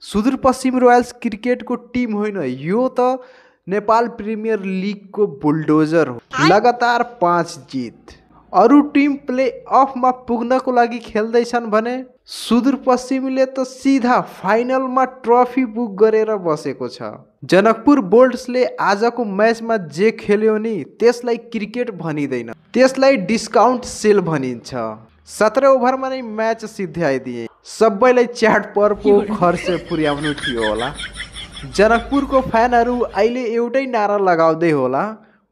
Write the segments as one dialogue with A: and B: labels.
A: Sudurpashchim royals क्रिकेटको team होइन, यो त नेपाल प्रिमियर लिगको बुलडोजर हो। लगातार 5 जित। अरू टिम प्ले अफमा पुग्नको लागि खेल्दैछन् भने सुदूरपश्चिमले त सिधा फाइनलमा ट्रफी बुक गरेर बसेको छ। जनकपुर बोल्ट्सले आजको म्याचमा जे खेल्यो नि त्यसलाई क्रिकेट भनिँदैन, त्यसलाई डिस्काउन्ट सेल भनिन्छ। 17 ओभरमा नै म्याच सिध्याइदिए। सबैलाई च्याट परको खर्च पुर्याउनु थियो होला। जनकपुरको फ्यानहरू अहिले एउटै नारा लगाउँदै होला,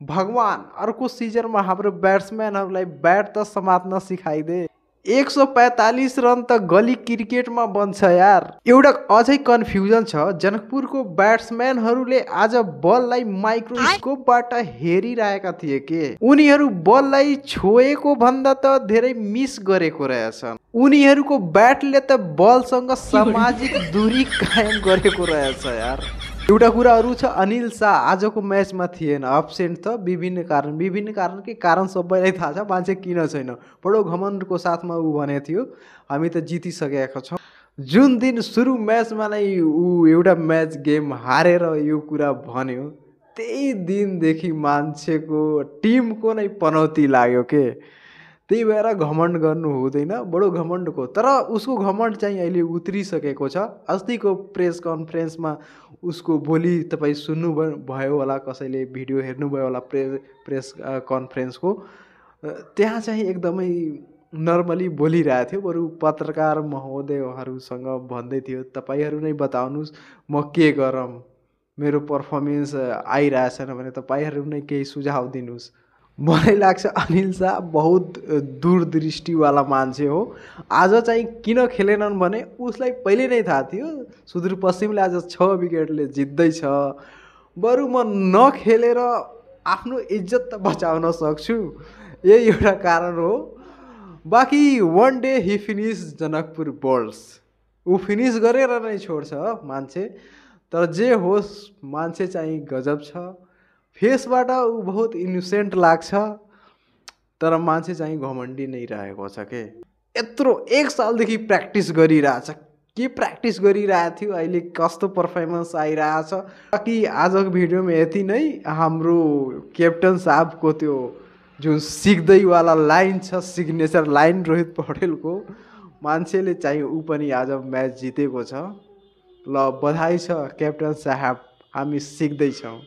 A: भगवान अर्को सिजनमा हाम्रो ब्याट्सम्यानहरूलाई ब्याट त समात्न सिकाइदे। 145 रन त गली क्रिकेटमा बन्छ यार। एउटा अझै कन्फ्युजन छ, जनकपुरको ब्याट्सम्यानहरूले आज बललाई माइक्रोस्कोपबाट हेरिरहेका थिए के उनीहरू बललाई छोएको भन्दा त धेरै मिस गरेको रहेछन्। उनीहरूको ब्याटले त बलसँग सामाजिक दूरी कायम गरेको रहेछ यार। एउटा कुरा अरू छ, अनिल शाह आजको म्याचमा थिएन, अब्सेन्ट त विभिन्न कारण के कारण सबैलाई थाहा छ, मान्छे किन छैन। बडो घमण्डको साथमा ऊ भने थियो हामी त जितिसकेका छौँ। जुन दिन सुरु म्याचमा नै ऊ एउटा म्याच गेम हारेर यो कुरा भन्यो, त्यही दिनदेखि मान्छेको टिमको नै पनौती लाग्यो के। त्यही भएर घमण्ड गर्नु हुँदैन, बडो घमण्डको। तर उसको घमण्ड चाहिँ अहिले उत्रिसकेको छ। अस्तिको प्रेस कन्फरेन्समा उसको बोली तपाईँ सुन्नु भयो होला, कसैले भिडियो हेर्नुभयो होला प्रेस कन्फरेन्सको, त्यहाँ चाहिँ एकदमै नर्मली बोलिरहेको थियो। बरु पत्रकार महोदयहरूसँग भन्दै थियो तपाईँहरू नै बताउनुहोस् म के गरौँ, मेरो पर्फर्मेन्स आइरहेछन् भने तपाईँहरू नै केही सुझाव दिनुहोस्। मलाई लाग्छ अनिल शाह बहुत दूरदृष्टिवाला मान्छे हो। आज चाहिँ किन खेलेनन् भने उसलाई पहिले नै थाहा थियो सुदूरपश्चिमले आज 6 विकेटले जित्दैछ, बरु म नखेलेर आफ्नो इज्जत त बचाउन सक्छु, यही एउटा कारण हो। बाँकी one day he finish Janakpur bolts, ऊ फिनिस गरेर नै छोड्छ मान्छे। तर जे होस् मान्छे चाहिँ गजब छ। फेसबाट ऊ बहुत इनोसेन्ट लाग्छ, तर मान्छे चाहिँ घमण्डी नै रहेको छ के। यत्रो 1 सालदेखि प्र्याक्टिस गरिरहेछ, के प्र्याक्टिस गरिरहेको थियो, अहिले कस्तो पर्फर्मेन्स आइरहेछ। बाँकी आजको भिडियोमा यति नै। हाम्रो क्याप्टन साहबको त्यो जुन सिक्दैवाला लाइन छ, सिग्नेचर लाइन रोहित पौडेलको, मान्छेले चाहिँ ऊ पनि आज म्याच जितेको छ। ल बधाई छ क्याप्टन साहब, हामी सिक्दैछौँ।